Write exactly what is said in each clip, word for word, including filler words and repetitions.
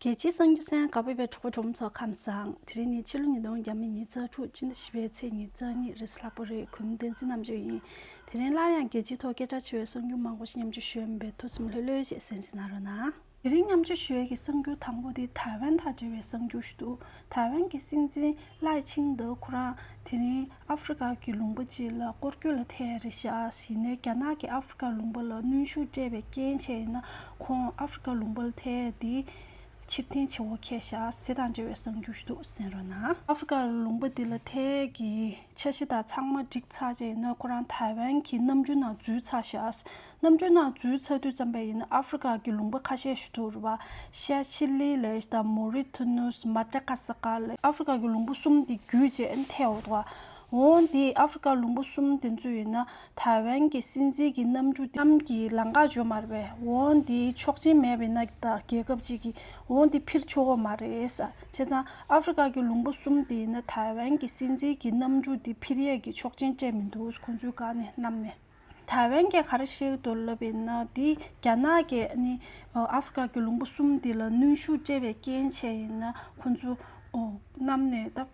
རྒྱལ་སྤྱིའི་གསར་འགྱུར་གསན་གནང་ག་པར་ཡོད་པའི་གྲོགས་པོ་གྲོགས་མོ་ཚོ་ཁམས་བཟང་། དེ་རིང་ནི་ཕྱི་ལོ་ཉིས་སྟོང་ཉི་ཤུ་རྩ་དྲུག་སྤྱི་ཟླ་བཞི་པའི་ཚེས་ཉེར་གཉིས་རེས་གཟའ་ལྷག་པ་རེད། གུས་མོ་བསྟན་འཛིན་རྣམ་དཔྱོད་ཡིན། དེ་རིང་སླར་ཡང་རྒྱལ་སྤྱིའི་ཐོག་སྐད་གྲགས་ཆེ་བའི་གསར་འགྱུར་མང་པོ་ཞིག་མཉམ་སྤྱོད་ཞུ་ཡ་ཡིན་པས། ཐུགས་སེམས་ལྷོད་ལྷོད་བྱས་གསན་གཟིགས་གནང་རོགས་གནང་། དེ་རིང་མཉམ་སྤྱོད་ཞུ་ཡ་གི་གསར་འགྱུར་དང་པོ་དེ་ཐའེ་ཝན་དང་འབྲེལ་བའི་གསར་འགྱུར་ཞིག་འདུག་ཐའེ་ཝན་གྱི་སྲིད་འཛིན་ལའེ་ཆིང་ཏེ་ཁོ་རང་དེ་རིང་ཨ་ཧྥེ་རི་ཁ་གི་ལུང་པ་ཅིག་ལ་སྐོར་སྐྱོད་ལ་ཐད་རེད་ཤག་ཡིན་ནའི་རྒྱ་ནག་གིས་ཨ་ཧྥེ་རི་ཁ་ལུང་པ་ལ་གནོན་ཤུགས་སྤྲད་པའི་རྐྱེན་བྱས་ཡིན་ན། ཁོང་ཨ་ཧྥེ་རི་ཁ་ལུང་པ་ལ་ཐད་དེ་ཕྱིར་འཐེན་བྱེད་དགོས་འཁེལ་ཤག་དེ་དང་འབྲེལ་བའི་གསར་འགྱུར་ཞིག་འདུག་གསན་རོགས་གནང་། ཨ་ཧྥེ་རི་ཁ་ལུང་པ་འདི་ལ་ཐད་ཀྱི་འཆར་གཞི་དང་ཚང་མ་འགྲིག་ཚར་རྗེས་ཡིན་ན། ཁོ་རང་ཐའེ་ཝན་གྱི་གནམ་གྲུ་ནང་འཛུལ་ཚར་ཤག་གནམ་གྲུ་ནང་འཛུལ་ཚར་དུས་ཙམ་པ་ཡིན་ན་ཨ་ཧྥེ་རི་ཁ་གི་ལུང་པ་ཁ་ཤས་ཤིག་འདུག་རེད་པ། ཤ་ཆི་ལི་ལབ་ཡ་ཞིག་དང་མོ་རི་ཐི་ནུ་སི། མ་ཏྲ་ཀ་ས་ཀར་ལབ། ཨ་ཧྥེ་རི་ཁ་གི་ལུང་པ་གསུམ་དེ་བརྒྱུད་བྱས་ཐད་འོང་འདུག་འོ་དེ་ཨ་ཧྥེ་རི་ཁ་ལུང་པ་གསུམ་དེ་ཚོ་ཡིན་ན་ཐའེ་ཝན་གྱི་སྲིད་འཛིན་གྱི་གནམ་གྲུ་གནམ་གྱི་ལམ་ཁ་འབྱོར་མ་རེད་པས། འོ་དེ་ཆོག་མཆན་མེད་པ་ཡིན་ན་ད་རྒྱལ་ཁབ་ཅིག་གིས་འོ་དེ་འཕུར་ཆོག་གི་མ་རེད་ཟེར། བྱས་ཙང་ཨ་ཧྥེ་རི་ཁ་གི་ལུང་པ་གསུམ་དེ་ཡིན་ན་ཐའེ་ཝན་གྱི་སྲིད་འཛིན་གྱི་གནམ་གྲུ་དེ་འཕུར་ཡས་ཀྱི་ཆོག་མཆན་སྤྲད་མི་འདུག་ཁོང་ཚོའི་བཀའ་ནས་གནམ་ནས། ཐའེ་ཝན་གྱིས་ག་རེ་བཤད་ཀྱི་འདུག་ལབ་པ་ཡིན་ན། དེ་རྒྱ་ནག་གིས་ནི་ཨ་ཧྥེ་རི་ཁ་གི་ལུང་པ་གསུམ་དེ་ལ་གནོན་ཤུགས་སྤྲད་པའི་རྐྱེན་བྱས་ཡིན་ན། ཁོང་ཚོ་གནམ་ནས་ད་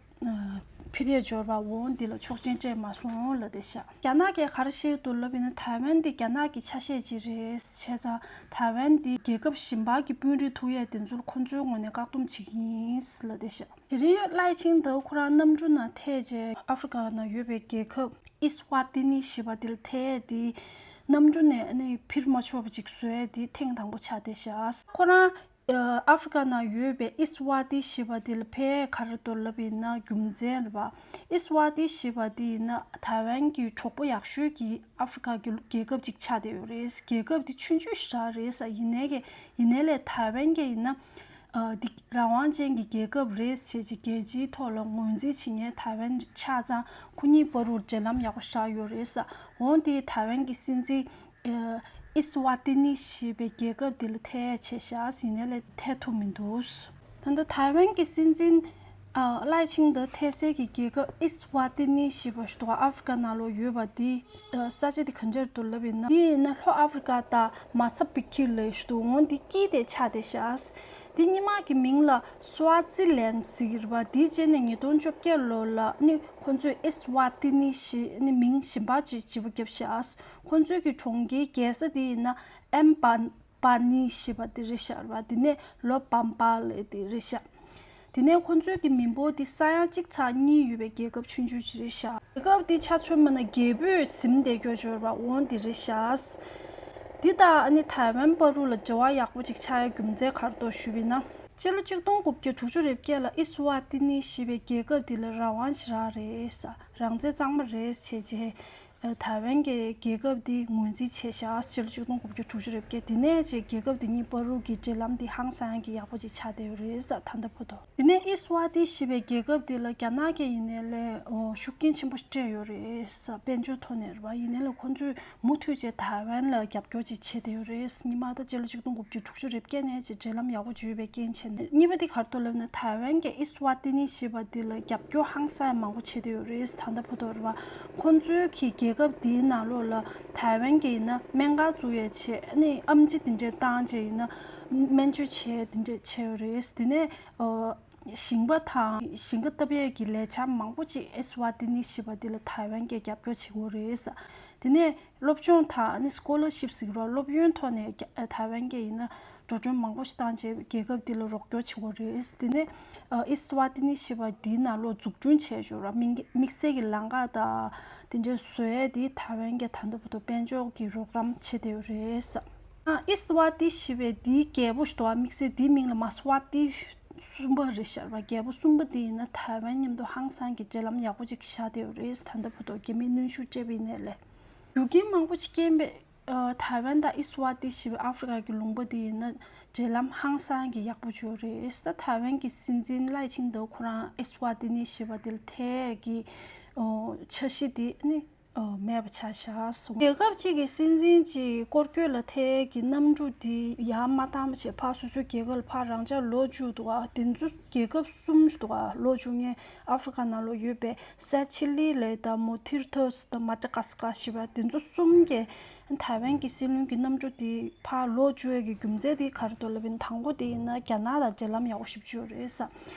འཕུར་ཡས་འབྱོར་བ་འོ་དེ་ལ་ཆོག་མཆན་སྤྲད་མ་སོང་ལབ་བསྡད་ཤག་རྒྱ་ནག་གིས་ག་རེ་བཤད་ཀྱི་འདུག་ལབ་པ་ཡིན་ན། ཐའེ་ཝན་དེ་རྒྱ་ནག་གི་ཆ་ཤས་ཅིག་རེད། བྱས་ཙང་ཐའེ་ཝན་དེ་རྒྱལ་ཁབ་གཞན་པ་གི་དཔོན་རིགས་ཐུག་ཡས་དེ་ཚོར་ཁོང་ཚོའི་ངོས་ནས་བཀག་སྡོམ་བྱེད་ཀྱི་ཡིན་ལབ་བསྡད་ཤག་དེ་རིང་ལའེ་ཆིང་ཏེ་ཁོ་རང་གནམ་གྲུ་ནང་ཐད་རྗེས་ཨ་ཧྥེ་རི་ཁ་ནང་ཡོད་པའི་རྒྱལ་ཁབ་ཨི་སི་ཝ་ཏི་ནི་ཞེས་པ་དེར་ཐད་དེ། གནམ་གྲུ་ནས་ནི་འཕུར་མ་ཆོག་པ་ཅིག་བཟོས་ཏེ་ཐེངས་དང་པོ་ཆགས་བསྡད་ཤག་ཁོ་རང་ཨ་ཧྥེ་རི་ཁ་ནང་ཡོད་པའི་ཨི་སི་ཝ་ཏི་ཞེས་པ་དེ་ལ་ཕར་ག་རེ་འདུག་ལབ་པ་ཡིན་ན། རྒྱུ་མཚན་རེད་པ། ཨི་སི་ཝ་ཏི་ཞེས་པ་དེ་ཡིན་ན་ཐའེ་ཝན་གྱི་གྲོགས་པོ་ཡག་ཤོས་ཀྱི་ཨ་ཧྥེ་རི་ཁ་གི་རྒྱལ་ཁབ་ཅིག་ཆགས་བསྡད་ཡོད་རེད། རྒྱལ་ཁབ་དེ་ཆུང་ཆུང་ཞིག་རང་རེད་ཟེར། ཡིན་ནའི་གི་ཡིན་ནའི་ལས་ཐའེ་ཝན་གྱི་ཡིན་ན། ཨ། འདི་རང་དབང་ཅན་གྱི་རྒྱལ་ཁབ་རེད་ཟེར་བྱས་རྒྱལ་སྤྱིའི་ཐོག་ལ་ངོས་འཛིན་བྱེད་མཁན་ཐའེ་ཝན་ཆགས་ཙང་། ཁོ་གཉིས་བར་དུ་འབྲེལ་ལམ་ཡག་པོ་ཞིག་ཡོད་རེད་ཟེར། འོན་ཏེ་ཐའེ་ཝན་གྱི་སྲིད་འཛིན་ཨ། ཨི་སི་ཝ་ཏི་ནི་ཞེས་པའི་རྒྱལ་ཁབ་འདི་ལ་ཐད་བྱས་ཤག་ཡིན་ནའི་ལས་ཐད་ཐུབ་མི་འདུག་ད་ལྟ་ཐའེ་ཝན་གྱི་སྲིད་འཛིན་ཨ། ལའེ་ཆིང་ཏེ་ཐད་སའི་གི་རྒྱལ་ཁབ་ཨི་སི་ཝ་ཏི་ནི་ཞེས་པ་ཞིག་འདུག་ཨ་ཧྥེ་རི་ཁ་ནང་ལོགས་ཡོད་པ་འདི་ས་ཆ་འདི་ག་འདྲ་འདུག་ལབ་ཡིན་ན། འདི་ཡིན་ན་ལྷོ་ཨ་ཧྥེ་རི་ཁ་དང་མ་ས་བི་ཁི་ལབ་ཞིག་འདུག་འོ་འདི་དཀྱིལ་དེ་ཆགས་བསྡད་ཤག་འདི་སྔོན་མ་གི་མིང་ལ་སུའ་ཙི་ལན་ཟེར་གྱི་རེད་པ། འདི་རྗེས་ནས་ཉིས་སྟོང་བཅོ་བརྒྱད་ལོ་ལ་ནི་ཁོང་ཚོས་ཨི་སི་ཝ་ཏི་ནི་ཞེས་ནི་མིང་གཞན་པ་ཅིག་བརྗེ་པོ་བརྒྱབ་ཤག་ཁོང་ཚོའི་གི་གྲོང་ཁྱེར་རྒྱལ་ས་དེ་ཡིན་ན་ཨེམ་པ་པ་ནི་ཞེས་པ་དེ་རེད་ཤག་རེད་པ། དེ་ནས་ལོ་པམ་པ་ལབ་དེ་རེད་ཤག་དེ་ནས་ཁོང་ཚོའི་གི་མི་འབོར་དེ་ས་ཡ་གཅིག་ཚེག་གཉིས་ཡོད་པའི་རྒྱལ་ཁབ་ཆུང་ཆུང་ཞིག་རེད་ཤག་རྒྱལ་ཁབ་དེ་ཆ་མཚོན་པ་ན་རྒྱལ་པོས་ཟིན་བསྡད་རྒྱུ་འབྱོར་བ་འོང་དེ་རེད་ཤག་འདི་དང་ཨ་ནི་ཐའེ་ཝན་བར་དུ་ལ་འབྲེལ་བ་ཡག་པོ་ཅིག་ཆགས་ཡ་རྒྱུ་མཚན་ག་རེ་འདུག་ཞུས་པ་ཡིན་ན། སྤྱི་ལོ་ཆིག་སྟོང་དགུ་བརྒྱ་དྲུག་ཅུ་རེ་བརྒྱད་ལ་ཨི་སི་ཝ་ཏི་ནི་ཞེས་པའི་རྒྱལ་ཁབ་དེ་ལ་རང་དབང་ཞིག་རག་རེད་ཟེར། རང་བཙན་གཙང་མ་རེད་བྱས་རྗེས། ཐའེ་ཝན་གྱི་རྒྱལ་ཁབ་འདི་ངོས་འཛིན་བྱས་ཤག་སྤྱི་ལོ་ཆིག་སྟོང་དགུ་བརྒྱ་དྲུག་ཅུ་རེ་བརྒྱད། དེ་ནས་ཅིག་རྒྱལ་ཁབ་འདི་གཉིས་བར་དུ་གི་འབྲེལ་ལམ་འདི་ཧང་སང་གི་ཡག་པོ་ཅིག་ཆགས་བསྡད་ཡོད་རེད་ཟེར། ད་ལྟ་བར་དུ། དེ་ནས་ཨི་སི་ཝ་ཏི་ཞེས་པའི་རྒྱལ་ཁབ་འདི་ལ་རྒྱ་ནག་གིས་ཡིན་ནའི་ལས་ཤུགས་རྐྱེན་ཆེན་པོ་སྤྲད་ཡོད་རེད་ཟེར། དཔལ་འབྱོར་ཐོག་ནས་རེད་པ། ཡིན་ནའི་ལས་ཁོང་ཚོས་མུ་མཐུད་བྱས་ཐའེ་ཝན་ལ་རྒྱབ་སྐྱོར་ཅིག་བྱས་བསྡད་ཡོད་རེད། སྔོན་མ་ད་སྤྱི་ལོ་ཆིག་སྟོང་དགུ་བརྒྱ་དྲུག་ཅུ་རེ་བརྒྱད་ནས་ཅིག་འབྲེལ་ལམ་ཡག་པོ་ཅིག་ཡོད་པའི་རྐྱེན་བྱས་ནས། གཉིས་པ་དེ་ག་རེ་འདུག་ལབ་ན། ཐའེ་ཝན་གྱིས་ཨི་སི་ཝ་ཏི་ནི་ཞེས་པ་འདི་ལ་རྒྱབ་སྐྱོར་ཧང་སང་མང་པོ་བྱེད་བསྡད་ཡོད་རེད། ད་ལྟ་བར་དུ་རེད་པ། ཁོང་ཚོའི་གི་རྒྱལ་ཁབ་འདིའི་ནང་ལོགས་ལ་ཐའེ་ཝན་གྱི་ཡིན་ན་སྨན་ཁང་བཙུགས་ཡས་བྱས། ཨ་ནི་ཨེམ་ཆི་དེ་འདྲས་བཏང་བྱས་ཡིན་ན་སྨན་བཅོས་བྱས་དེ་འདྲས་བྱས་ཡོད་རེད། དེ་ནས་ཨ། ཞིང་པ་དང་ཞིང་ཁ་བཏབ་ཡས་ཀྱི་ལས་འཆར་མང་པོ་ཅིག་ཨི་སི་ཝ་ཏི་ནི་ཞེས་པ་འདི་ལ་ཐའེ་ཝན་གྱིས་རྒྱབ་སྐྱོར་བྱེད་ཀྱི་ཡོད་རེད། དེ་ནས་སློབ་སྦྱོང་དང་ཨ་ནི་སི་ཀོ་ལར་ཤིབ་ཟེར་གྱི་རེད་པ། སློབ་ཡོན་ཐོག་ནས་རྒྱ་ཐའེ་ཝན་གྱིས་ཡིན་ན་འགྲོ་གྲོན་མང་པོ་ཞིག་བཏང་བྱས་རྒྱལ་ཁབ་འདི་ལ་རོགས་སྐྱོར་བྱེད་ཀྱི་ཡོད་རེད། དེ་ནས་ཨ། ཨི་སི་ཝ་ཏི་ནི་ཞེས་པ་འདིའི་ནང་ལོགས་འཛུགས་སྐྲུན་བྱས་ཡོད་རེད་པ། དམིགས་དམིགས་བསལ་གྱི་ལམ་ཁ་དང་དེ་འདྲའི་བཟོ་ཡས་དེ་ཐའེ་ཝན་གྱིས་ད་ལྟ་བར་དུ་དཔལ་འབྱོར་གྱི་རོགས་རམ་བྱེད་བསྡད་ཡོད་རེད། ཨ། ཨི་སི་ཝ་ཏི་ཞེས་པའི་འདིའི་རྒྱལ་པོ་ཞིག་འདུག་པ། དམིགས་བསལ་འདིའི་མིང་ལ་མ་སི་ཝ་ཏི་གསུམ་པ་རེད་ཤག་རེད་པ། རྒྱལ་པོ་གསུམ་པ་དེ་ཡིན་ན་ཐའེ་ཝན་མཉམ་དུ་ཧང་སང་གི་འབྲེལ་ལམ་ཡག་པོ་ཅིག་བཞག་བསྡད་ཡོད་རེད། ད་ལྟ་བར་དུ་རྒྱ་མིས་གནོན་ཤུགས་སྤྲད་པ་ཡིན་ནའི་ལས། རྒྱུ་རྐྱེན་མང་པོ་ཅིག་རྐྱེན་པས། ཨ། ཐའེ་ཝན་དང་ཨི་སི་ཝ་ཏི་ཞེས་པའི་ཨ་ཧྥེ་རི་ཁ་གི་ལུང་པ་དེ་ཡིན་ན་འབྲེལ་ལམ་ཧང་སང་གི་ཡག་པོ་ཅིག་ཡོད་རེད། ད་ཐའེ་ཝན་གྱི་སྲིད་འཛིན་ལའེ་ཆིང་ཏེ་ཁོ་རང་ཨི་སི་ཝ་ཏི་ནི་ཞེས་པ་དེ་ལ་ཐད་ཀྱི་འཆར་གཞི་དེ་ནི་མེད་པ་ཆགས་བཞག་སོང་། རྒྱལ་ཁབ་ཅིག་གི་སྲིད་འཛིན་ཅིག་སྐོར་སྐྱོད་ལ་ཐད་ཀྱི་གནམ་གྲུ་དེ་ཡར་མ་བཏང་བ་བྱས་ཕར་སོ་སོའི་རྒྱལ་ཁབ་ལ་ཕར་རང་འཇགས་ལོག་བཅུག་འདུག་ག་དེ་ཚོ་རྒྱལ་ཁབ་གསུམ་ཞིག་འདུག་ག་ལོག་བཅུག་མཁན་ཨ་ཧྥེ་རི་ཁ་ནང་ལོགས་ཡོད་པའི་སེ་ཆི་ལི་ལེ་དང་མོ་ཐིར་ཐོ་སི་དང་མ་ཏྲ་ཀ་སི་ཀ་ཞེས་པ་དེ་ཚོ་གསུམ་གྱི་ ཐའེ་ཝན་གྱི་སྲིད་བློན་གྱི་གནམ་གྲུ་དེ་ཕར་ལོག་འབྱོར་ཡས་ཀྱི་རྒྱུ་མཚན་དེ་ག་རེ་འདུག་ལབ་ཡིན་ན། དང་པོ་དེ་ཡིན་ན་རྒྱ་ནག་དང་འབྲེལ་ལམ་ཡག་པོ་ཞེ་པོ་ཅིག་ཡོད་རེད་ས།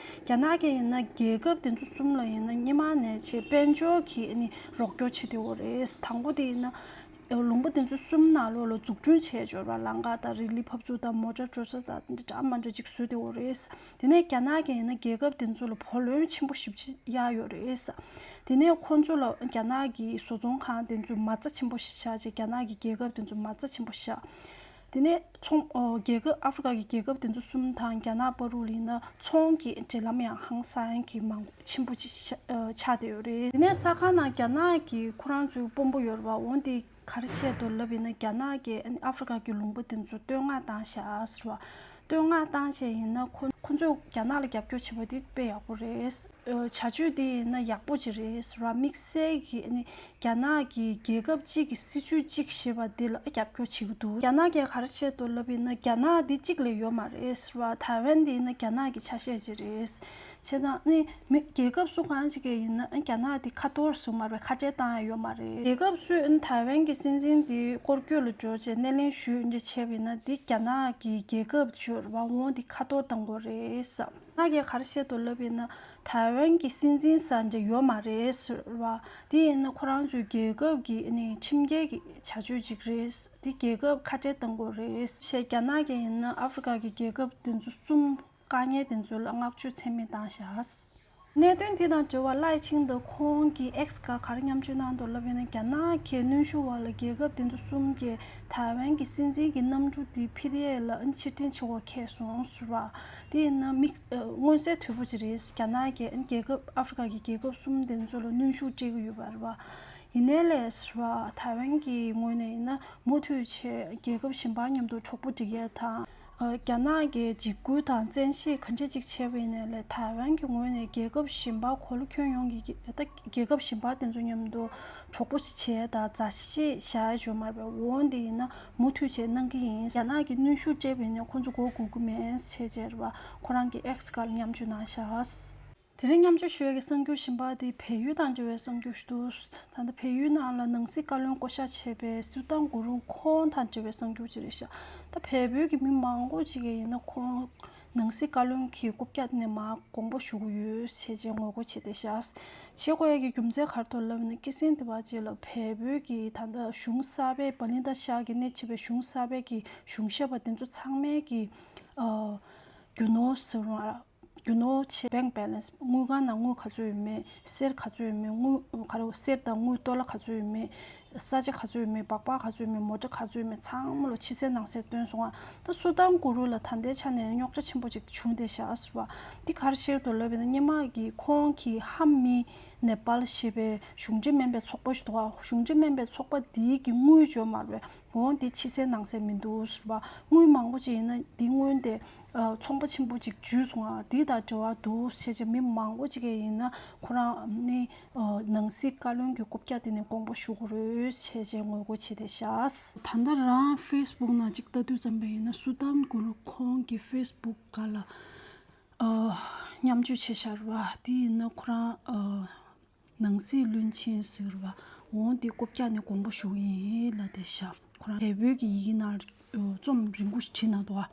རྒྱ་ནག་གིས་ཡིན་ན་རྒྱལ་ཁབ་དེ་ཚོ་གསུམ་ལ་ཡིན་ན་སྔོན་མ་ནས་བྱས་དཔལ་འབྱོར་གྱི་ཨ་ནི་རོགས་སྐྱོར་བྱེད་བསྡད་ཡོད་རེད། དང་པོ་དེ་ཡིན་ན་ལུང་པ་དེ་ཚོ་གསུམ་ནང་ལོགས་ལ་འཛུགས་སྐྲུན་བྱས་འབྱོར་བ་ལམ་ཁ་དང་རི་ལི་ཕབ་ཚུགས་དང་མོ་ཊ་འགྲོ་ས་དང་འདི་འདྲ་མ་འདྲ་ཅིག་བཟོས་བསྡད་ཡོད་རེད། དེ་ནས་རྒྱ་ནག་གིས་ཡིན་ན་རྒྱལ་ཁབ་དེ་ཚོ་ལ་བུ་ལོན་ཆེན་པོ་ཞེ་པོ་ཅིག་གཡར་ཡོད་རེད། དེ་ནས་ཁོང་ཚོ་ལ་རྒྱ་ནག་གི་བཟོ་ཚོང་ཁང་དེ་ཚོས་མ་རྩ་ཆེན་པོ་ཞིག་བཞག་བྱས་རྒྱ་ནག་གི་རྒྱལ་ཁབ་དེ་ཚོ་མ་རྩ་ཆེན་པོ་བཞག་དེ་ནས་ཚོང་ཨོ་རྒྱལ་ཁབ་ཨ་ཧྥེ་རི་ཁ་གི་རྒྱལ་ཁབ་དེ་ཚོ་གསུམ་དང་རྒྱ་ནག་བར་དུ་ལ་ཡིན་ན་ཚོང་གི་འབྲེལ་ལམ་ཡང་ཧང་སང་གི་མང་ཆེན་པོ་ཅིག་ཤ་ཨ་ཆགས་བསྡད་ཡོད་རེད། དེ་ནས་ས་ཁང་ནང་རྒྱ་ནག་གི་ཁོ་རང་ཚོའི་དཔོན་པོ་ཡོད་རེད་བ། འོ་དེ་ག་རེ་བཤད་འདུག་ལབ་ཡིན་ན། རྒྱ་ནག་གིས་ཨ་ཧྥེ་རི་ཁ་གི་ལུང་པ་དེ་ཚོ་བསྟོད་བསྔགས་བཏང་ཤག་ཟེར་བ། བསྟོད་བསྔགས་བཏང་བྱས་ཡིན་ན་ཁོ་ཁོ་ཚོས་རྒྱ་ནག་ལ་རྒྱབ་སྐྱོར་བྱེད་པ་དེ་དཔེ་ཡག་པོ་རེད། ཨ་བྱ་སྤྱོད་དེ་ཡིན་ན་ཡག་པོ་ཅིག་རེད་ཟེར་བ། དམིགས་བསལ་གྱིས་ཨ་ནི་རྒྱ་ནག་གི་རྒྱལ་ཁབ་གཅིག་གི་སྲིད་ཇུས་གཅིག་ཞེས་པ་དེ་ལ་རྒྱབ་སྐྱོར་བྱེད་ཀྱི་འདུག་རྒྱ་ནག་གིས་ག་རེ་བཤད་འདུག་ལབ་ཡིན་ན། རྒྱ་ནག་འདི་གཅིག་ལས་ཡོད་མ་རེད་ཟེར་བ། ཐའེ་ཝན་འདི་ཡིན་ན་རྒྱ་ནག་གི་ཆ་ཤས་ཅིག་རེད། བྱས་ཙང་ནི་མི་རྒྱལ་ཁབ་སུ་གང་ཅིག་གིས་ཡིན་ན་རྒྱ་ནག་འདི་ཁ་གཏོར་བཟོ་མ་རེད། ཁ་བྲལ་བཏང་ཡ་ཡོད་མ་རེད། རྒྱལ་ཁབ་སུས་ཐའེ་ཝན་གྱི་སྲིད་འཛིན་འདི་སྐོར་སྐྱོད་ལ་འགྲོ་བྱས་སྣེ་ལེན་ཞུས་འདི་བྱས་པ་ཡིན་ན། འདི་རྒྱ་ནག་གི་རྒྱལ་ཁབ་ཅིག་ཡོད་རེད་བ། འོ་འདི་ཁ་གཏོར་བཏང་དགོས་རེད་བསམ། རྒྱ་ནག་གིས་ག་རེ་བཤད་འདུག་ལབ་ཡིན་ན། ཐའེ་ཝན་གྱི་སྲིད་འཛིན་ཟེར་འདྲ་ཡོད་མ་རེད་ཟེར་བ། དེ་ཡིན་ན་ཁོ་རང་ཚོའི་རྒྱལ་ཁབ་ཀྱི་ཨ་ནི་ཁྲིམས་འགལ་གྱི་བྱ་སྤྱོད་ཅིག་རེད། དེ་རྒྱལ་ཁབ་ཁ་བྲལ་གཏང་དགོས་རེད་ཞེས། རྒྱ་ནག་གིས་ཡིན་ན་ཨ་ཧྥེ་རི་ཁ་གི་རྒྱལ་ཁབ་དེ་ཚོ་གསུམ་དཀའ་ངལ་དེ་ཚོ་ལ་བསྔགས་བརྗོད་ཚད་མེད་བཏང་བཞག་གནད་དོན་དེ་དང་འབྲེལ་བ་ལའེ་ཆིང་ཏེ་ཁོང་གིས་ཨེགས་སྒང་ག་རེ་མཉམ་སྤྱོད་གནང་འདུག་ལབ་ཡིན་ན། རྒྱ་ནག་གི་གནོན་ཤུགས་འོག་ལ་རྒྱལ་ཁབ་དེ་ཚོ་གསུམ་གྱིས་ཐའེ་ཝན་གྱི་སྲིད་འཛིན་གྱི་གནམ་གྲུ་དེ་འཕུར་ཡས་ལ་ཕྱིར་འཐེན་བྱེད་དགོས་ཁེལ་སོང་ཟེར་བ། དེ་ཡིན་ན་དམིགས་མངོན་གསལ་དོད་པོ་ཅིག་རེད། རྒྱ་ནག་གིས་རྒྱལ་ཁབ་ཨ་ཧྥེ་རི་ཁ་གི་རྒྱལ་ཁབ་གསུམ་དེ་ཚོ་ལ་གནོན་ཤུགས་སྤྲད་ཀྱི་ཡོད་པ་རེད་བ། ཡིན་ནའི་ལས་ཟེར་བ། ཐའེ་ཝན་གྱི་ངོས་ནས་ཡིན་ན་མུ་མཐུད་བྱས་རྒྱལ་ཁབ་གཞན་པ་མཉམ་དུ་གྲོགས་པོ་སྒྲིག་ཡས་དང་། ཨ་རྒྱ་ནག་གིས་འཇིགས་སྐུལ་དང་བཙན་ཤེད་ག་འདྲ་ཅིག་བྱས་པ་ཡིན་ནའི་ལས། ཐའེ་ཝན་གྱི་ངོས་ནས་རྒྱལ་ཁབ་གཞན་པ་གོ་ལ་ཁྱོན་ཡོངས་ཀྱི་རྒྱལ་ད་རྒྱལ་ཁབ་གཞན་པ་དེ་ཚོ་མཉམ་དུ་གྲོགས་པོ་ཞིག་བྱས་དང་མཛའ་བཤེས་བཞག་ཡ་ཡོད་མ་རེད་པས། འོ་འདི་ཡིན་ན་མུ་མཐུད་བྱས་གནང་གི་ཡིན། རྒྱ་ནག་གིས་གནོན་ཤུགས་སྤྲད་པ་ཡིན་ནའི་ཁོང་ཚོ་མགོ་སྒུར་གི་མེད་བྱས་བྱས་རེད་པ། ཁོ་རང་གི་ཨེགས་སྒང་ལ་མཉམ་སྤྱོད་གནང་བཞག་དེ་རིང་མཉམ་སྤྱོད་ཞུ་ཡས་ཀྱི་གསར་འགྱུར་གཞན་པ་དེ་བལ་ཡུལ་དང་འབྲེལ་བའི་གསར་འགྱུར་ཞིག་འདུག་ད་ལྟ་བལ་ཡུལ་ནང་ལ་ནང་སྲིད་བཀའ་བློན་བསྐོ་གཞག་བྱས་པའི་སུ་ཏན་གུ་རུ་ཁོང་དང་འབྲེལ་བའི་གསར་འགྱུར་ཅིག་རེད་ཤག་ད་བལ་པོའི་གི་མི་མང་པོ་ཅིག་གིས་ཡིན་ན་ཁོང་ནང་སྲིད་བཀའ་བློན་གྱི་རྐུབ་བཀྱག་དེ་ནས་མར་དགོངས་པ་ཞུ་གི་ཡོད་ཅེས་བྱས་ངོ་རྒོལ་བྱས་བསྡད་ཤག་བྱེད་དགོས་ཡས་ཀྱི་རྒྱུ་མཚན་ག་རེ་འདུག་ལབ་ན། སྐྱེས་ཟིན་དེ་བ་ཅིག་ལ་བལ་པོའི་གི་ད་ལྟ་གཞུང་གསར་པའི་བ་ལི་ད་ཤར་གྱི་སྣེ་ཁྲིད་པའི་གཞུང་གསར་པའི་གི་གཞུང་ཞབས་པ་དེ་ཚོ་ཚང་མའི་གི་ཨ་རྒྱུ་ནོར་ཟེར་བ། རྒྱུ་ནོར་བྱས། bank balance། དངུལ་ཁང་ནང་དངུལ་ག་ཚོད་ཡོད་མེད། གསེར་ག་ཚོད་ཡོད་མེད། དངུལ་ག་རེ། གསེར་དང་དངུལ་ཏོ་ལ་ག་ཚོད་ཡོད་མེད། ས་ཆ་ག་ཚོད་ཡོད་མེད། སྦག་སྦག་ག་ཚོད་ཡོད་མེད། མོ་ཊ་ག་ཚོད་ཡོད་མེད། ཚང་མ་ལོ་ཕྱི་གསལ་ནང་གསལ་བཏོན་སོང་ང་། ད་སུ་ཏན་གུ་རུ་ལ་ད་ལྟའི་ཆ་ནས་རྙོག་དྲ་ཆེན་པོ་ཅིག་བྱུང་བསྡད་ཤག་ཟེར་བ། འདི་ག་རེ་བཤད་འདུག་ལབ་ཡིན་ན། སྔོན་མ་གི་ཁོང་གི་ཧམ་མི་ནེ་པཱལ་ཞེས་པའི་གཞུང་འབྲེལ་མིན་པའི་ཚོགས་པ་ཞིག་འདུག་ག་གཞུང་འབྲེལ་མིན་པའི་ཚོགས་པ་འདིའི་གི་དངུལ་ཡོད་མ་རེད། འོ་འདི་ཕྱི་གསལ་ནང་གསལ་མི་འདུག་ཟེར་བ། དངུལ་མང་པོ་ཅིག་ཡིན་ན་འདི་དངུལ་དེ་ཨ་ཚོང་པ་ཆེན་པོ་ཅིག་འཇུས་སོང་ང་། འདི་དང་འབྲེལ་བ་འདུག་ཟེར་བྱས་མི་མང་པོ་ཅིག་གིས་ཡིན་ན་ཁོ་རང་ནི་ཨ་ནང་སྲིད་བཀའ་བློན་གྱི་རྐུབ་བཀྱག་དེ་ནས་དགོངས་པ་ཞུ་དགོས་རེད་ཟེར་བྱས་ངོ་རྒོལ་བྱས་བསྡད་ཤག་ད་ལྟ་རང་ཧྥེ་སི་བུག་ནང་ཅིག་ལྟ་དུས་ཙམ་པ་ཡིན་ན་སུ་ཏན་གུ་རུ་ཁོང་གི་ཧྥེ་སི་བུག་སྒང་ལ་ཨ་མཉམ་སྤྱོད་བྱས་བཞག་རེད་བ། དེ་ཡིན་ན་ཁོ་རང་ཨ་ནང་སྲིད་བློན་ཆེན་ཟེར་བ། འོ་འདི་རྐུབ་བཀྱག་ནས་དགོངས་པ་ཞུ་གི་ཡིན་ལབ་བསྡད་ཤག་ཁོ་རང་བལ་པོའི་གི་ཡི་གེ་ནང་ཨ་རྩོམ་རིང་པོ་ཞིག་བྲིས་གནང་འདུག་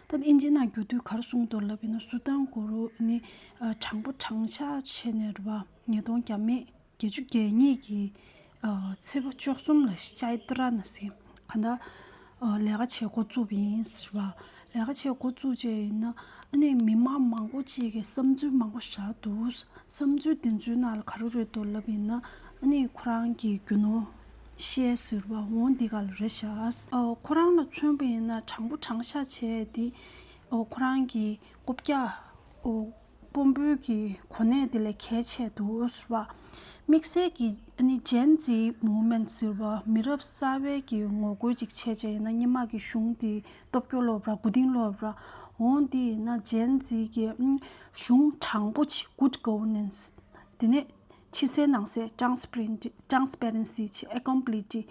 ག་ད་ཨིན་ཇི་ནང་བསྒྱུར་དུས་ག་རེ་གསུངས་འདུག་ལབ་ཡིན་ན། སུ་ཏན་གུ་རུ་ནི་ཨ་དྲང་པོ་དྲང་བཞག་བྱས་ནས་རེད་བ། ཉིས་སྟོང་བརྒྱ་མེད་བརྒྱད་ཅུ་གྱ་གཉིས་ཀྱི་ཨ་ཚེས་པ་བཅུ་གསུམ་ལ་ཤི་ཅའི་ཏི་ར་ན་ཟེར་གང་ལྟར་ཨ་ལས་ཀ་བྱེད་འགོ་བཙུགས་པ་ཡིན་ཟེར་བ། ལས་ཀ་བྱེད་འགོ་བཙུགས་བྱས་ཡིན་ན་ཨ་ནི་མི་མང་མང་པོ་ཅིག་གིས་བསམ་ཚུལ་མང་པོ་བཞག་འདུག་བསམ་ཚུལ་དེ་ཚོའི་ནང་ལ་ག་རེ་རེད་འདུག་ལབ་ཡིན་ན། ཨ་ནི་ཁོ་རང་གི་རྒྱུ་ནོར་བཤད་ཟེར་བ་འོ་འདི་ག་ལ་རེད་ཤག་ཨ་ཁོ་རང་ལ་མཚོན་པ་ཡིན་ན་དྲང་པོ་དྲང་བཞག་བྱས་ཏེ་ཨ་ཁོ་རང་གི་རྐུབ་བཀྱག་ཨོ་དཔོན་པོའི་གི་གོ་གནས་དེ་ལས་གལ་ཆེ་འདུག་ཟེར་བ། དམིགས་བསལ་གྱི་ཨ་ནི་ཇེན་ཛི་མུབ་མེན་ཊི་ཟེར་བ་མི་རབས་གསར་པའི་གི་ངོ་རྒོལ་ཅིག་བྱས་བྱས་ཡིན་ན་སྔོན་མ་གི་གཞུང་དེ་སྟོབས་སྐྱོ་ལོབ་ར་མགོ་རྟིང་སློབ་ར། འོ་འདི་ཡིན་ན་ཇེན་ཛི་གི་ཨ་གཞུང་དྲང་པོ་ཅིག་good governance། དེ་ནས་ཕྱི་གསལ་ནང་གསལ་transparency། Transparency ཅིག་accountability།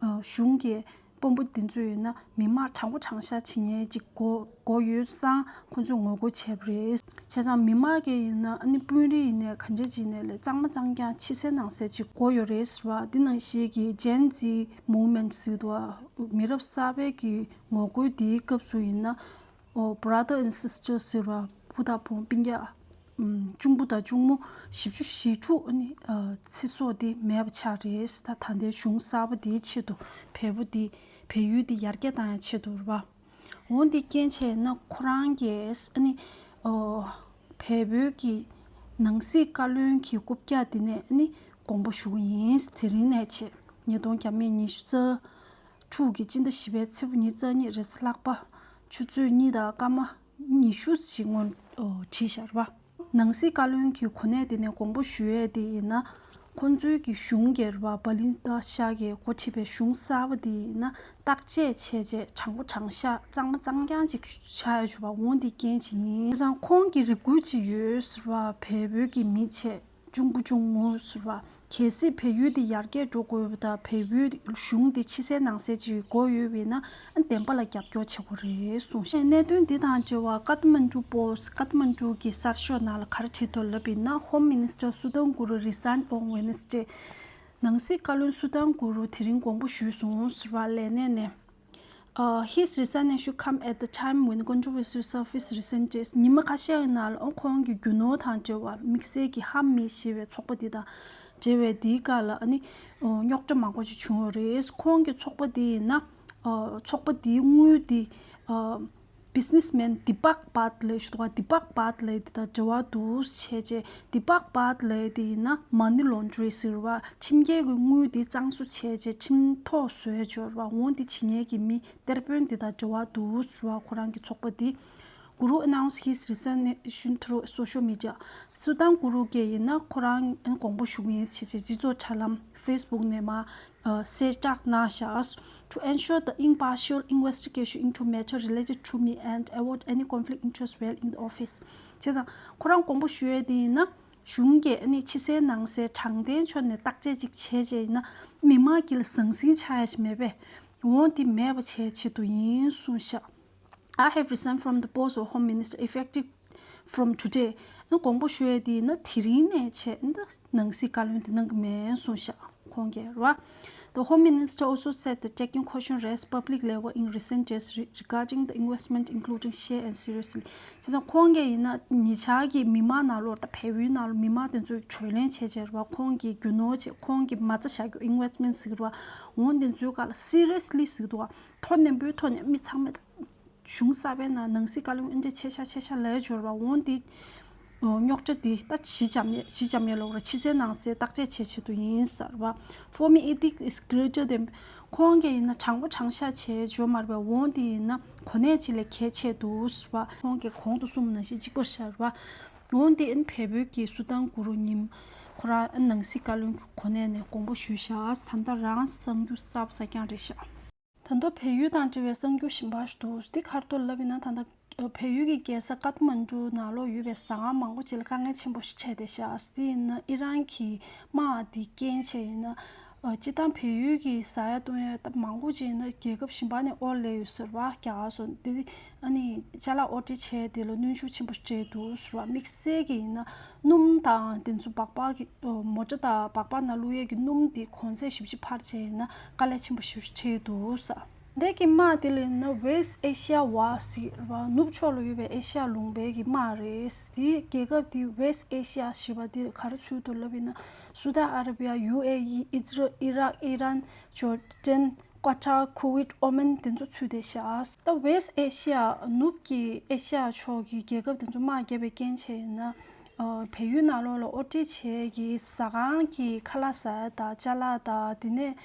ཨ་གཞུང་གི་ དཔོན་པོ་དེ་ཚོས་ཡིན་ན་མི་མང་དྲང་པོ་དྲང་བཞག་བྱེད་མཁན་ཅིག་དགོས་དགོས་ཡོད་བསམ་ཁོང་ཚོས་ངོ་རྒོལ་བྱས་པ་རེད། བྱས་ཙང་མི་མང་གིས་ཡིན་ན་ཨ་ནི་དཔོན་རིགས་ཡིན་ནའི་ག་འདྲ་ཅིག་ཡིན་ནའི་ལས་གཙང་མ་གཙང་རྐྱང་ཕྱི་གསལ་ནང་གསལ་ཅིག་དགོས་ཡོད་རེད་ཟེར་བ། འདི་ནང་བཞིན་གྱི་Gen Z movement ཟེར་འདུག་བ། མི་རབས་གསར་པའི་གི་ངོ་རྒོལ་འདིའི་སྐབས་སུ་ཡིན་ན། ཨོ། Brother and Sister ཟེར་བ། བུ་དང་བུ་མོ་སྤུན་ཀྱག་ཨམ། གཅུང་པོ་དང་གཅུང་མོ་བཞི་བཅུ་ཞེ་དྲུག་ཨ་ནི་ཨ། ཚེ་སྲོག་དེ་མེད་པ་ཆགས་རེད། ད་ད་ལྟའི་གཞུང་གསར་པ་དེའི་ཆེད་དུ་བལ་པོ་དེ་བལ་ཡུལ་དེ་ཡར་རྒྱས་བཏང་ཡ་ཆེད་དུ་རེད་པ། འོ་འདི་རྐྱེན་བྱས་ན་ཁོ་རང་གིས་ཨ་ནི་ཨོ། བལ་པོའི་གི་ནང་སྲིད་བཀའ་བློན་གྱི་རྐུབ་བཀྱག་དེ་ནས་ཨ་ནི་དགོངས་པ་ཞུ་གི་ཡིན། དེ་རིང་ནས་བྱས་ཉིས་སྟོང་ཉི་ཤུ་རྩ་དྲུག་གི་སྤྱི་ཟླ་བཞི་པའི་ཚེས་པ་ཉི་ཤུ་རྩ་གཉིས་རེས་གཟའ་ལྷག་པ་ཆུ་ཚོད་གཉིས་དང་སྐར་མ་ཉི་ཤུ་ཞིག་སྔོན་བྲིས་བཞག་པ། ནང་སྲིད་བཀའ་བློན་གྱི་གོ་གནས་དེ་ནས་དགོངས་པ་ཞུ་ཡས་དེ་ཡིན་ན། ཁོང་ཚོའི་གི་གཞུང་སྒེར་བ་བ་ལིན་ཏ་ཤ་གིས་འགོ་ཁྲིད་པའི་གཞུང་གསར་པ་དེ་ཡིན་ན་བརྟག་དཔྱད་བྱས་རྗེས་དྲང་པོ་དྲང་བཞག་གཙང་མ་གཙང་རྐྱང་ཅིག་ཆགས་ཡ་བྱུང་བ་འོང་དེ་རྐྱེན་ཅིག་ཡིན། བྱས་ཙང་ཁོང་གི་རེ་སྐུལ་ཅིག་ཡོད་ཟེར་བ། བལ་པོའི་གི་མི་བྱས། གཅུང་པོ་གཅུང་མོ་ཟེར་བ། གལ་སྲིད་བལ་ཡུལ་འདི་ཡར་རྒྱས་འགྲོ་དགོས་པ་དང་བལ་པོའི་གཞུང་འདི་ཕྱི་གསལ་ནང་གསལ་ཅིག་དགོས་ཡོད་པས་ན་བདེན་པ་ལ་རྒྱབ་སྐྱོར་བྱེད་དགོས་རེད་གསུངས་ཤག་གནད་དོན་འདི་དང་འབྲེལ་བ་ཀ་ཐ་མན་ཌུ་པོ་སི་ཀ་ཐ་མན་ཌུ་གི་གསར་ཤོག་ནང་ལ་ག་རེ་བྲིས་འདུག་ལབ་པ་ཡིན་ན། Home Minister Sudhanguru resigned on Wednesday. ནང་སྲིད་བཀའ་བློན་སུ་དཱན་གུ་རུ་དེ་རིང་དགོངས་པ་ཞུས་སོང་ཟེར་བ། ལས་གནས་ནས། Uh, his resignation come at the time when controversy surfaced recent days. ཉི་མ་ཁ་ཤས་ཀྱི་ནང་ལ་ཨོ་ཁོང་གི་རྒྱུ་ནོར་དང་འབྲེལ་བ་དམིགས་བསལ་གྱི་ཧམ་མི་ཞེས་པའི་ཚོགས་པ་འདི་དང་འབྲེལ་བའི་འདིའི་སྐབས་ལ་ཨ་ནི་ཨོ་རྙོག་དྲ་མང་པོ་ཞིག་བྱུང་བ་རེད། ཁོང་གི་ཚོགས་པ་འདི་ཡིན་ན་ཨོ་ཚོགས་པ་འདིའི་དངུལ་འདི་ཨོ་Businessman Deepak Bhatt ལབ་ཞུ་དོ། Deepak Bhatt ལབ་དེ་དང་འབྲེལ་བ་འདུག་བྱས་རྗེས། Deepak Bhatt ལབ་དེ་ཡིན་ན་money laundry ཟེར་བ། ཁྲིམས་འགལ་གྱི་དངུལ་དེ་གཙང་བཟོ་བྱས་རྗེས་ཁྲིམས་ཐོག་བཟོས་འབྱོར་བ་འོང་དེ་བྱེད་མཁན་གྱི་མི་གཏེར་དཔོན་དེ་དང་འབྲེལ་བ་འདུག་ཟེར་བ། ཁོ་རང་གི་ཚོགས་པ་དེ། Guru announced his resignation through social media. སུ་དཱན་གུ་རུ་གིས་ཡིན་ན་ཁོ་རང་དགོངས་པ་ཞུ་གི་ཡིན་བྱས་རྗེས་སྤྱི་ཚོགས་དྲ་ལམ་Facebook ནས་མར། ཨ། གསལ་བསྒྲགས་གནང་བཞག To ensure the impartial investigation into matter related to me and avoid any conflict interest while in the office. བྱས་ཙང་ཁོ་རང་དགོངས་པ་ཞུ་ཡས་དེ་ཡིན་ན་གཞུང་གིས་ཨ་ནི་ཕྱི་གསལ་ནང་གསལ་དྲང་བདེན་ཕྱོགས་ནས་བརྟག་དཔྱད་ཅིག་བྱས་རྗེས་ཡིན་ན་མི་མང་དཀྱིལ་ལ་ཟང་ཟིང་ཆགས་ཡ་ཞིག་མེད་པས། འོ་དེ་མེད་པ་བྱས་ཆེད་དུ་ཡིན་གསུངས་ཤག I have resigned from the post of Home Minister effective from today. ཨ་ནི་དགོངས་པ་ཞུ་ཡས་དེ་ཡིན་ན་དེ་རིང་ནས་བྱས་ཨ་ནི་ནང་སྲིད་བཀའ་བློན་དེ་གནང་གི་མེད་གསུངས་ཤག་ཁོང་གིས་རེད་བ། The Home Minister also said that taking caution raised public level in recent days re- regarding the investment including share and seriously. བྱས་ཙང་ཁོང་གིས་ཡིན་ན་ཉེ་ཆར་གྱི་མི་མང་ནང་ལོགས་ད་བལ་ཡུལ་ནང་ལོགས་མི་མང་དེ་ཚོས་གྲོས་གླེང་བྱས་བྱས་རེད་བ། ཁོང་གི་རྒྱུ་ནོར་བྱས་ཁོང་གི་མ་རྩ་བཞག་རྒྱུ་investment ཟེར་གི་རེད་བ། འོ་དེ་ཚོའི་སྒང་ལ་seriously ཟེར་གི་འདུག་བ། ཐོག་ནན་པོའི་ཐོག་ནས་མི་ཚང་མས་གཞུང་གསར་པའི་ནང་ནང་སྲིད་བཀའ་བློན་ཨེ་འདྲས་ཆེ་ཤ་ཆེ་ཤ་ལས་འབྱོར་བ་འོང་དེ། རྙོག་དྲ་དེ་ད་ཞི་འཇམ་ཡས་ཞི་འཇམ་ཡས་ལོག་ར་ཕྱི་གསལ་ནང་གསལ་བརྟག་དཔྱད་བྱེད་ཆེད་དུ་ཡིན་ཟེར་བ། For me, ethics is greater than. ཁོང་གིས་ཡིན་ན་དྲང་པོ་དྲང་བཞག་བྱས་འབྱོར་མ་རེད་པས། འོང་དེ་ཡིན་ན་གོ་གནས་ཅིག་ལས་གལ་ཆེ་འདུག་ཟེར་བ། ཁོང་གིས་གོང་དུ་གསུངས་པ་ནང་བཞིན་གཅིག་པར་བཞག་རེད་བ། འོང་དེ་ཨན་བལ་པོའི་གི་སུ་དཱན་གུ་རུ་ཉིམ་ཁོ་རང་ཨན་ནང་སྲིད་བཀའ་བློན་གྱི་གོ་གནས་ནས་དགོངས་པ་ཞུས་བཞག་ད་ལྟ་རང་གསར་འགྱུར་གསར་པ་གསར་རྐྱང་རེད་ཤག་ད་དུང་བལ་ཡུལ་དང་འབྲེལ་བའི་གསར་འགྱུར་གཞན་པ་ཞིག་འདུག་འདི་ག་རེ་འདུག་ལབ་ཡིན་ན། ད་ལྟ་བལ་ཡུལ་གྱི་རྒྱལ་ས་ཀཏ་མན་ཌུ་ནང་ལོགས་ཡོད་པའི་ཟ་ཁང་མང་པོ་ཅིག་ལ་དཀའ་ངལ་ཆེན་པོ་ཞིག་འཕྲད་བསྡད་ཤག་དེ་ཡིན་ན་ཨི་རན་གྱི་དམག་འདི་རྐྱེན་བྱས་ཡིན་ན། ཨ། སྤྱིར་བཏང་བལ་ཡུལ་གྱི་ཟ་ཡ་བཏུང་ཡ་ད་མང་པོ་ཅིག་ཡིན་ན་རྒྱལ་ཁབ་གཞན་པ་ནས་ཨོ་ལས་ཡོད་ཟེར་བ། རྒྱ་གར་སོགས་འདི་ཨ་ནི་ཅ་ལག་ཨོ་ཊི་བྱས་དེ་ལ་གནོན་ཤུགས་ཆེན་པོ་ཞིག་འཕྲད་འདུག་ཟེར་བ། དམིགས་བསལ་གྱི་ཡིན་ན་སྣུམ་དང་དེ་ཚོ་སྦག་སྦག་གི་མོ་ཊ་དང་སྦག་སྦག་ནང་བླུག་ཡས་ཀྱི་སྣུམ་དེ་གོང་ཚད་ཞེ་པོ་ཅིག་འཕར་བྱས་ཡིན་ན་དཀའ་ལས་ཆེན་པོ་ཞེ་པོ་ཅིག་འཕྲད་འདུག་ཟེར། འདས་ཀྱི་དམག་དེ་ལ་ཡིན་ན་West Asia War ཟེར་བ། ནུབ་ཕྱོགས་ལ་ཡོད་པའི་ཨེ་ཤ་ཡ་ལུང་པའི་གི་དམག་རེད། དེའི་རྒྱལ་ཁབ་དེ་West Asia ཞེས་པ་དེ་ག་རེ་ཚུད་འདུག་ལབ་ཡིན་ན། སུ་དཱན་ཨ་ར་བི་ཡ། ཡུ་ཨེ་ཡི། ཨི་ཛི་རལ། ཨི་རག། ཨི་རན། ཇོར་ཌན། ཀ་ཊར། ཁུ་ཝེད། ཨོ་མན་དེ་ཚོ་ཚུད་བསྡད་ཤག་ད་West Asia ནུབ་ཀྱི་ཨེ་ཤ་ཡ་ཕྱོགས་ཀྱི་རྒྱལ་ཁབ་དེ་ཚོ་དམག་བརྒྱབ་པའི་རྐྱེན་བྱས་ཡིན་ན། ཨ། བལ་ཡུལ་ནང་ལོགས་ལ་ཨོ་ཊི་བྱས་ཀྱི་ཟ་ཁང་གི་ཁ་ལག་ཟ་ཡ་དང་ཅ་ལག་དང་དེ་ནས།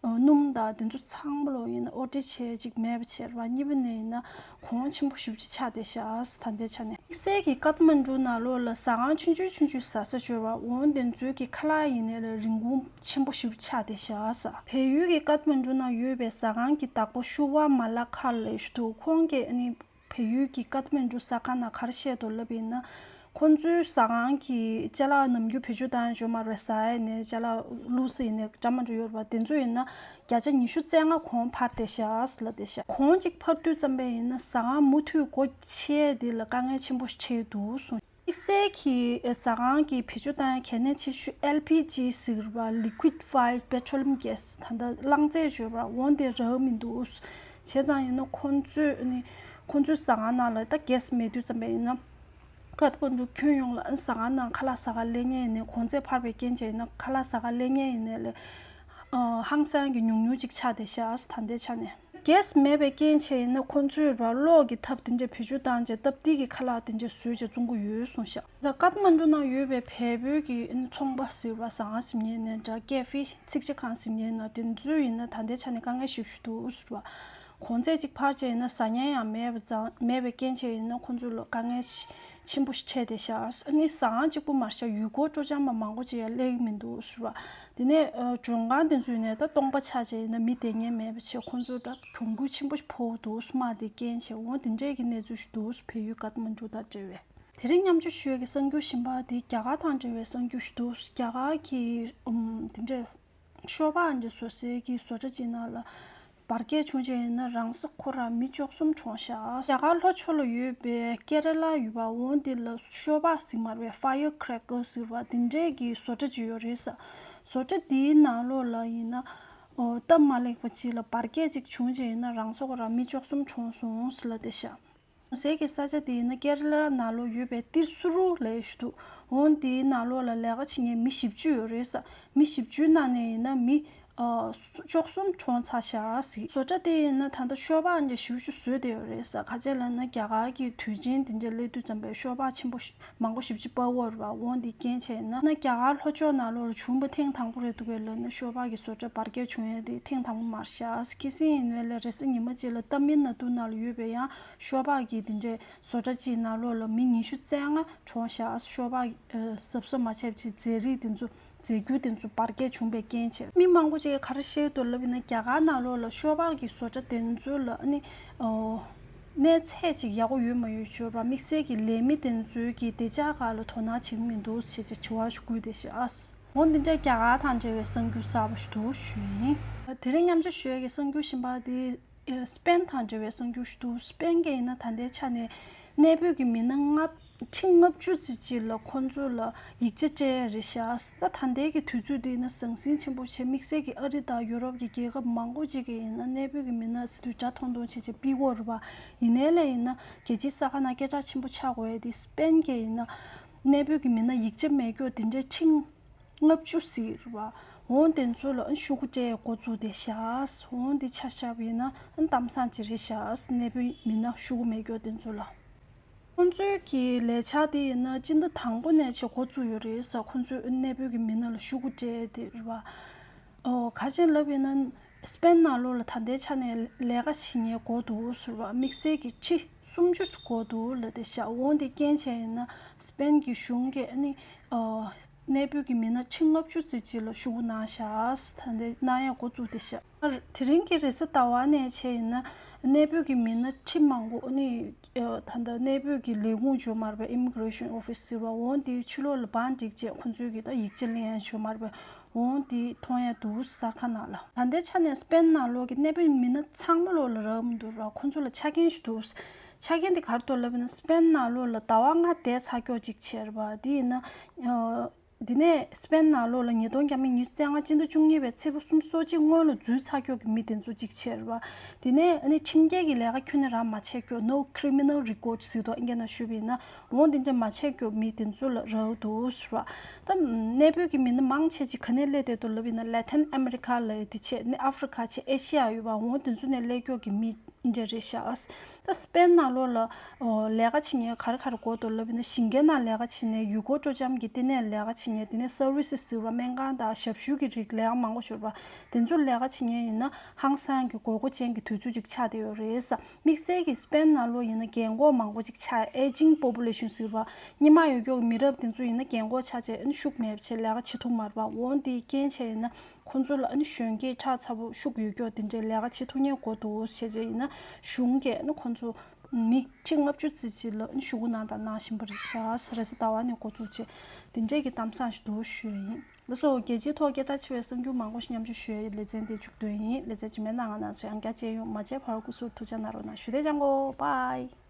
ཨ། སྣུམ་དང་དེ་ཚོ་ཚང་མ་ལོ་ཡིན་ན་ཨོ་ཊི་བྱས་ཅིག་མེད་པ་བྱས་རེད་བ། གཉིས་པ་ནས་ཡིན་ན་གོང་ཆེན་པོ་ཞེ་པོ་ཅིག་ཆགས་བསྡད་ཤག་ད་ལྟའི་ཆ་ནས། དམིགས་བསལ་གྱི་ཀཏ་མན་ཌུ་ནང་ལོགས་ལ་ཟ་ཁང་ཆུང་ཆུང་ཆུང་ཆུང་ཟ་ས་འབྱོར་བ། འོ་དེ་ཚོའི་གི་ཁ་ལག་ཡིན་ནའི་ལ་རིན་གོང་ཆེན་པོ་ཞེ་པོ་ཆགས་བསྡད་ཤག་ཟེར། བལ་ཡུལ་གྱི་ཀཏ་མན་ཌུ་ནང་ཡོད་པའི་ཟ་ཁང་གི་བདག་པོ་ཤུ་བ་མ་ལ་ཁ་ལབ་ཞིག་འདུག་ཁོང་གིས་ཨ་ནི་བལ་ཡུལ་གྱི་ཀཏ་མན་ཌུ་ཟ་ཁང་ནང་ག་རེ་བཤད་འདུག་ལབ་ཡིན་ན། ཁོང་ཚོའི་ཟ་ཁང་གི་ཅ་ལག་ནམ་རྒྱུན་བེད་སྤྱོད་བཏང་ཡ་ཅིག་ཡོད་མ་རེད། ཟ་ཡ་ཡིན་ནའི་ཅ་ལག་བླུགས་ས་ཡིན་ནའི་འདྲ་མི་འདྲ་ཡོད་རེད་པ། དེ་ཚོ་ཡིན་ན་བརྒྱ་ཆ་ཉི་ཤུ་རྩ་ལྔ་གོང་འཕར་བསྡད་ཤག་ཟེར་ལབ་བསྡད་ཤག་གོང་ཅིག་འཕར་དུས་ཙམ་པ་ཡིན་ན་ཟ་ཁང་མུ་མཐུད་སྒོ་ཕྱེ་ཡ་དེ་ལ་དཀའ་ངལ་ཆེན་པོ་ཞིག་འཕྲད་འདུག་གསུངས། དམིགས་བསལ་གྱི་ཟ་ཁང་གི་བེད་སྤྱོད་བཏང་ཡ་གལ་གནད་ཆེ་ཤོས་ཨེལ་པི་ཇི་ཟེར་བ། Liquefied Petroleum Gas། ད་ལྟ་རླངས་རྫས་བརྗོད་པ་འོ་དེ་རག་མི་འདུག་བྱས་ཙང་ཡིན་ན་ཁོང་ཚོས་ནི་ཁོང་ཚོའི་ཟ་ཁང་ནང་ལ་ད་གེ་སི་མེད་དུས་ཙམ་པ་ཡིན་ན། ཀ་ཐ་མན་གྲུ་ཁྱོན་ཡོངས་ལ་ཨ་ནི་ཟ་ཁང་ནང་ཁ་ལག་ཟ་ག་སླེབས་མཁན་ཡིན་ནའི་གོང་ཚད་འཕར་བའི་རྐྱེན་བྱས་ཡིན་ན་ཁ་ལག་ཟ་ག་སླེབས་མཁན་ཡིན་ནའི་ལས་ཨ་ཧང་སང་གི་ཉུང་ཉུང་ཅིག་ཆགས་བསྡད་ཤག་ད་ལྟའི་ཆ་ནས། གེ་སི་མེད་པའི་རྐྱེན་བྱས་ཡིན་ན་ཁོང་ཚོས་ར་གློག་གི་ཐབ་དེ་འདྲ་བེད་སྤྱོད་བཏང་བྱས་སྟབས་བདེ་གི་ཁ་ལག་དེ་འདྲ་བཟོས་བྱས་བཙོང་གི་ཡོད་གསུངས་ཤག་ད་ཀ་ཐ་མན་གྲུ་ནང་ཡོད་པའི་བལ་པོའི་གི་ཚོང་པ་ཟེར་བ། ཟ་ཁང་ཟིན་མཁན་ནས་འདྲ་ཀེ་ཧྥེ་ཚིག་ཇ་ཁང་ཟིན་མཁན་ན་དེ་ཚོས་ཡིན་ན་ད་ལྟའི་ཆ་ནས་དཀའ་ངལ་ཞེ་པོ་ཞིག་འདུག་ཟེར་བ། གོང་ཚད་ཅིག་འཕར་བྱས་ཡིན་ན་ཟ་མཁན་ཡང་མེད་པ་ཙང་མེད་པའི་རྐྱེན་བྱས་ཡིན་ན་ཁོང་ཚོ་ལ་དཀའ་ངལ་ཆེན་པོ་ཞིག་འཕྲད་བསྡད་ཤག་ཨ་ནི་ཟ་ཁང་གཅིག་པུ་མ་ཟད་ཡུལ་སྐོར་སྤྲོ་འཆམ་པ་མང་པོ་ཅིག་ཡང་སླེབས་ཀྱི་མི་འདུག་ཟེར་བ། དེ་ནས་ཨ་མགྲོན་ཁང་དེ་ཚོ་ཡིན་ནའི་ད་སྟོང་པ་ཆགས་བྱས་ཡིན་ན་མི་བསྡད་མཁན་མེད་པ་བྱས་ཁོང་ཚོ་ད་གྱོང་གུད་ཆེན་པོ་ཞིག་ཕོག་འདུག་དམག་དེ་རྐྱེན་བྱས། འོ་དེ་འདྲས་ཀྱི་གནས་ཚུལ་ཞིག་འདུག་བལ་ཡུལ་ཀ་ཐ་མན་གྲུ་དང་འབྲེལ་བའི། དེ་རིང་མཉམ་སྤྱོད་ཞུ་ཡས་ཀྱི་གསར་འགྱུར་གཞན་པ་དེ་རྒྱ་གར་དང་འབྲེལ་བའི་གསར་འགྱུར་ཞིག་འདུག་རྒྱ་གར་གྱི་ཨུམ་དེ་འདྲས་ཤོ་སྦག་འདྲ་བཟོ་སའི་གི་བཟོ་གྲྭ་ཅིག་ནང་ལ་འབར་གས་བྱུང་བྱས་ཡིན་ན་རང་ས་ཁོ་རང་མི་བཅུ་གསུམ་གྲོངས་ཤག་རྒྱ་གར་ལྷོ་ཕྱོགས་ལ་ཡོད་པའི་ཀེ་ར་ལ་ཡུལ་བ་འོ་འདི་ལ་ཤོ་སྦག་ཟེར་མ་རེད། ཕ་ཡར་ཁེ་རེ་ཀར་ཟེར་བ་དེ་འདྲས་ཀྱི་བཟོ་གྲྭ་ཅིག་ཡོད་རེད་ས། བཟོ་གྲྭ་དེའི་ནང་ལོགས་ལ་ཡིན་ན་ཨོ་སྟབས་མ་ལེགས་པ་ཅིག་ལ་འབར་གས་ཅིག་བྱུང་བྱས་ཡིན་ན་རང་ས་ཁོ་རང་མི་བཅུ་གསུམ་གྲོངས་སོང་ཟེར་ལབ་བསྡད་ཤག་གོང་གསལ་གྱི་ས་ཆ་དེ་ཡིན་ན་ཀེ་ར་ལ་ནང་ལོགས་ཡོད་པའི་ཏིར་སུ་རུ་ལབ་ཡས་ཞིག་འདུག་འོ་དེའི་ནང་ལོགས་ལ་ལས་ཀ་བྱེད་མཁན་མི་བཞི་བཅུ་ཡོད་རེད་ས། མི་བཞི་བཅུའི་ནང་ནས་ཡིན་ན་མི་ཨ་བཅུ་གསུམ་གྲོངས་ཚར་ཤག་ཟེར། བཟོ་གྲྭ་དེ་ཡིན་ན་ད་ལྟ་ཤོ་སྦག་འདྲ་ཞེ་པོ་ཅིག་བཟོས་བསྡད་ཡོད་རེད་ས། ག་ཅི་ལབ་ན་རྒྱ་གར་གྱི་དུས་ཆེན་དེ་འདྲ་སླེབས་དུས་ཙམ་པའི་ཤོ་སྦག་ཆེན་པོ་ཞིག་མང་པོ་ཞེ་པོ་ཅིག་སྤར་ཡོད་རེད་པ། འོ་འདི་རྐྱེན་བྱས་ན་ན་རྒྱ་གར་ལྷོ་ཕྱོགས་ནང་ལོགས་ལ་བྱུང་བ་ཐེངས་དང་པོ་རེད་འདུག་གས་ལབ་ན་ཤོ་སྦག་གི་བཟོ་གྲྭ་འབར་གས་བྱུང་ཡས་དེ་ཐེངས་དང་པོ་མ་རེད་ཤག་ཁ་སང་ཡིན་ནའི་ལས་རེས་གཟའ་ཉི་མ་གཅིག་ལ་ཏ་མིལ་ནཱ་ཏུ་ནང་ལ་ཡོད་པའི་ཡང་ཤོ་སྦག་གི་དེ་འདྲའི་བཟོ་གྲྭ་གཅིག་ནང་ལོགས་ལ་མི་ཉི་ཤུ་རྩ་ལྔ་གྲོངས་ཤག་ཤོ་སྦག་གཟབ་གཟབ་མ་བྱས་པ་ཅིག་རྫས་རིགས་དེ་ཚོ་རྫས་འགྱུར་དེ་ཚོ་འབར་གས་བྱུང་བའི་རྐྱེན་བྱས། མི་མང་པོ་ཅིག་གིས་ག་རེ་བཤད་འདུག་ལབ་ཡིན་ན་རྒྱ་གར་ནང་ལོགས་ལ་ཤོ་སྦག་གི་བཟོ་གྲྭ་དེ་ཚོ་ལ་ཨ་ནི་ཨོ་གནས་ཚད་ཅིག་ཡག་པོ་ཡོད་མ་ཡོད་བརྗོད་པ་དམིགས་བསལ་གྱི་ལས་མི་དེ་ཚོའི་གི་བདེ་འཇགས་སྒང་ལ་དོ་སྣང་བྱེད་ཀྱི་མི་འདུག་ཅེས་ཅིག་དྲི་བ་ཞིག་བཀོད་བསྡད་ཤག་འོ་འདི་འདྲའི་རྒྱ་གར་དང་འབྲེལ་བའི་གསར་འགྱུར་གསར་པ་ཞིག་འདུག་ཞུས་ཡིན། དེ་རིང་མཉམ་སྤྱོད་ཞུ་ཡས་ཀྱི་གསར་འགྱུར་གཞན་པ་དེ་སི་པེན་དང་འབྲེལ་བའི་གསར་འགྱུར་ཞིག་འདུག་སི་པེན་གྱི་ཡིན་ན་ད་ལྟའི་ཆ་ནས་གནས་སྤོས་ཀྱི་མི་སྣ་ལྔ་ཁྲི་ལྔ་བཅུ་ཙམ་ཅིག་ལ་ཁོང་ཚོ་ལ་ཡིག་ཆ་སྤྲད་ཡ་རེད་ཤག་ད་ད་ལྟའི་གི་དུས་ཚོད་འདི་ཡིན་ན་ཟང་ཟིང་ཆེན་པོ་བྱས། དམིགས་བསལ་གྱི་ཨ་རི་དང་ཡུ་རོབ་ཀྱི་རྒྱལ་ཁབ་མང་པོ་ཅིག་གི་ཡིན་ན་གནས་སྤོས་ཀྱི་མི་སྣ་ཟེར་དུས་དྲ་ཐུང་ཐུང་བྱས་བྱས་ཕུད་ཀྱི་ཡོད་རེད་པ། ཡིན་ནའི་ལས་ཡིན་ན་རྒྱལ་སྤྱིའི་ས་ཁ་ནང་སྐད་གྲགས་ཆེན་པོ་ཆགས་དགོས་ཡ་དེ་སི་པེན་གྱི་ཡིན་ན་གནས་སྤོས་ཀྱི་མི་སྣ་ཡིག་ཆ་མེད་མཁན་དེ་འདྲའི་ཁྲི་ལྔ་བཅུ་ཟེར་བ། འོ་དེ་ཚོ་ལ་ཨ་ཤོག་གུ་སྤྲད་འགོ་བཙུགས་བསྡད་ཤག་འོ་འདི་ཆ་བཞག་པ་ཡིན་ན་ཨ་གཏམ་བཟང་ཅིག་རེད་ཤག་གནས་སྤོས་མི་སྣ་ཤོག་གུ་མེད་མཁན་དེ་ཚོ་ལ། ཁོང་ཚོའི་གི་ལས་འཆར་དེ་ཡིན་ན་སྤྱི་ཟླ་དང་པོ་ནས་བྱས་འགོ་བཙུགས་ཡོད་རེད་ས། ཁོང་ཚོས་ཨ་གནས་སྤོས་ཀྱི་མི་སྣ་ལ་ཤོག་གུ་སྤྲད་དེ་རེད་བ། ཨོ་ག་རེ་བྱས་ལབ་ཡིན་ན། སི་པེན་ནང་ལོགས་ལ་ད་ལྟའི་ཆ་ནས་ལས་ཀ་བྱེད་མཁན་དགོས་འདུག་ཟེར་བ། དམིགས་བསལ་གྱི་ཁྲི་སུམ་ཅུ་ཙམ་དགོས་འདུག་ལབ་བསྡད་ཤག་འོ་འདི་རྐྱེན་བྱས་ཡིན་ན་སི་པེན་གྱི་གཞུང་གིས་ཨ་ནི་ཨ་གནས་སྤོས་ཀྱི་མི་སྣ་ཁྲི་ལྔ་བཅུ་ཙམ་ཅིག་ལ་ཤོག་གུ་གནང་ཤག་ད་ལྟ་གནང་ཡ་འགོ་བཙུགས་བསྡད་ཤག་དེ་རིང་གི་རེས་གཟའ་ཟླ་བ་ནས་བྱས་ཡིན་ན་གནས་སྤོས་ཀྱི་མི་སྣ་ཁྲི་མང་པོ་ཨ་ནི་ཨ་ད་ལྟ་གནས་སྤོས་ཀྱི་ལས་ཁུངས་བརྗོད་མ་རེད་པས། Immigration Office ཟེར་བ། འོ་འདི་ཕྱི་ལོགས་ལ་བང་བསྒྲིགས་བྱས་ཁོང་ཚོས་ཀྱི་ད་ཡིག་ཆ་ལེན་ཡ་བརྗོད་མ་རེད་པས། འོ་འདི་མཐོང་ཡ་འདུག་གསར་ཁང་ནང་ལ། ད་ལྟའི་ཆ་ནས་སི་པེན་ནང་ལོགས་ཀྱི་གནས་སྤོས་མི་སྣ་ཚང་མ་ལོགས་ལ་རག་མི་འདུག་ར། ཁོང་ཚོ་ལ་ཆ་རྐྱེན་ཞིག་འདུག་ཆ་རྐྱེན་དེ་ག་རེ་འདུག་ལབ་ན་སི་པེན་ནང་ལོགས་ལ་ཟླ་བ་ལྔ་བསྡད་ཚར་མཁན་ཅིག་བྱས་རེད་པ། དེ་ཡིན་ན་ཨ་དེ་ནས་སི་པེན་ནང་ལོགས་ལ་ཉིས་སྟོང་ཉི་ཤུ་རྩ་ལྔ་སྤྱི་ཟླ་བཅུ་གཉིས་པའི་ཚེས་པ་སོ་གཅིག་སྔོན་ལ་འཛུལ་ཚར་མཁན་གྱི་མི་དེ་ཚོ་ཅིག་བྱས་རེད་པ། དེ་ནས་ཨ་ནི་ཁྲིམས་འགལ་གྱི་ལས་ཀ་ཁྱོན་ནས་རང་མ་བྱས་མཁན། No criminal record ཟེར་འདུག་ཨིན་སྐད་ནང་ཞུས་པ་ཡིན་ན། འོ་འདི་འདྲ་མ་བྱས་མཁན་མི་དེ་ཚོ་ལ་རག་འདུག་ཟེར་བ། ད་གནས་སྤོས་ཀྱི་མི་སྣ་མང་ཆེ་ཅིག་ག་ནས་སླེབས་བསྡད་འདུག་ལབ་ཡིན་ན། ལེ་ཐན་ཨ་མེ་རི་ཁ་ལབ་ཡ་དེ་བྱས་ནས་ཨ་ཧྥེ་རི་ཁ་བྱས་ཨེ་ཤི་ཡ་ཡོད་པ། འོ་དེ་ཚོ་ནས་སླེབས་མཁན་གྱི་མི་འདྲ་རེད་ཤག་ད་སི་པེན་ནང་ལོགས་ལ་ཨོ་ལས་ཀ་བྱེད་མཁན་ག་རེ་ག་རེ་དགོས་འདུག་ལབ་ཡིན་ན། ཞིང་ཁའི་ནང་ལས་ཀ་བྱེད་མཁན། ཡུལ་སྐོར་སྤྲོ་འཆམ་གྱི་ལྟེ་གནས་ལས་ཀ་བྱེད་མཁན། དེ་ནས་སར་ཝི་སི་ཟེར་བ། སྨན་ཁང་དང་ཞབས་ཞུ་གི་རིགས་ལས་ཀ་མང་པོ་ཞིག་ཡོད་པ། དེ་ཚོ་ལས་ཀ་བྱེད་མཁན་ཡིན་ན་ཧང་སང་གི་དགོས་མཁོ་ཅན་གྱི་དུས་ཚོད་ཅིག་ཆགས་བསྡད་ཡོད་རེད་ས། དམིགས་བསལ་གྱི་སི་པེན་ནང་ལོགས་ཡིན་ན་རྒན་གོག་མང་པོ་ཅིག་ཆགས། Aging population ཟེར་བ། སྔོན་མ་ཡོད་མཁན་གྱི་མི་རབས་དེ་ཚོ་ཡིན་ན་རྒན་གོག་ཆགས་བྱས་ཨ་ནི་ཤུགས་མེད་པ་བྱས་ལས་ཀ་བྱེད་ཐུབ་མ་རེད་པ། འོ་འདི་རྐྱེན་བྱས་ཡིན་ན་ཁོང་ཚོ་ལ་ཨ་ནི་གཞོན་སྐྱེས་ཁྲག་ཚ་པོ་ཤུགས་ཡོད་མཁན་དེ་འདྲའི་ལས་ཀ་བྱེད་ཐུབ་མཁན་དགོས་འདུག་བྱས་བྱས་ཡིན་ན་གཞུང་གིས་ཨ་ནི་ཁོང་ཚོ་ མི་ཁྲི་ལྔ་བཅུ་ཙམ་ཅིག་ལ་ཞུ་སྐུལ་གནང་དང་གནང་བཞིན་པ་རེད་ཤག་རེས་གཟའ་ཟླ་བ་ནས་འགོ་བཙུགས་བྱས་དེ་འདྲས་ཀྱི་གཏམ་བཟང་ཞིག་འདུག་ཞུ་ཡ་ཡིན། ལགས་སོ། རྒྱལ་སྤྱིའི་ཐོག་སྐད་གྲགས་ཆེ་བའི་གསར་འགྱུར་མང་པོ་ཞིག་མཉམ་སྤྱོད་ཞུ་ཡའི་ལེ་ཚན་དེ་མཇུག་སྡོམ་ཡིན། ལེ་ཚན་རྗེས་མའི་ནང་ང་ང་ཚོ་ཡང་བསྐྱར་མཇལ་ཡོང་། མ་མཇལ་བར་སྐུ་གཟུགས་ཐུགས་ཅག་གནང་རོགས་གནང་ཞུ། དེ་ཅང་གོ་བྷའི།